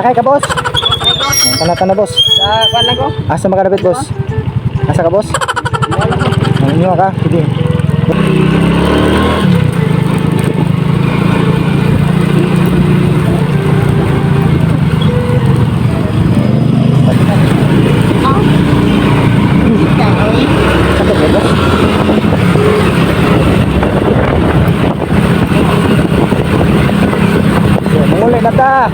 Sakay ka, boss. Tana tana, boss. Sa kuan lang ko. Asa makadapit, boss? Asa ka, boss? Ang inyo ka? Sige. Sakit ba, boss? So, mangulay na ta.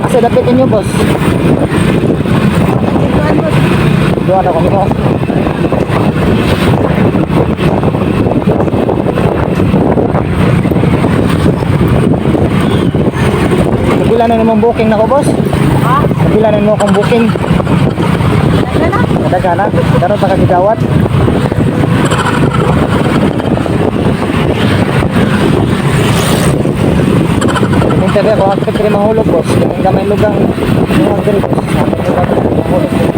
Asa dapit inyo, boss? Doon ako mo. Nagpila na namang booking na ko, boss. Ha? Nagpila na mo akong booking. Daghan na. Nadaga na. Karon pa kagidawat. Interview ako, akit rin mahulog, boss. Kaming gamay lugang. Yung diri, boss. Sa aming lugang, mahulog, boss.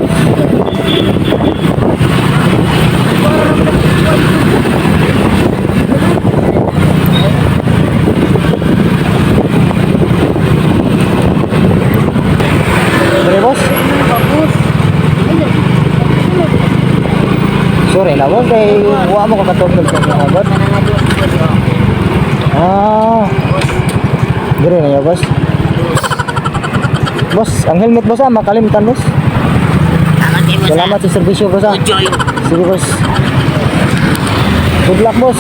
Dire, boss. Sorry na, boss. Kay wa mo kakatugtog sa mga boss. Ah. Dire na yun, boss. Boss, ang helmet, boss, ah, makalimtan, boss. Salamat sa serbisyo, boss, ah. Sige, boss. Good luck, boss.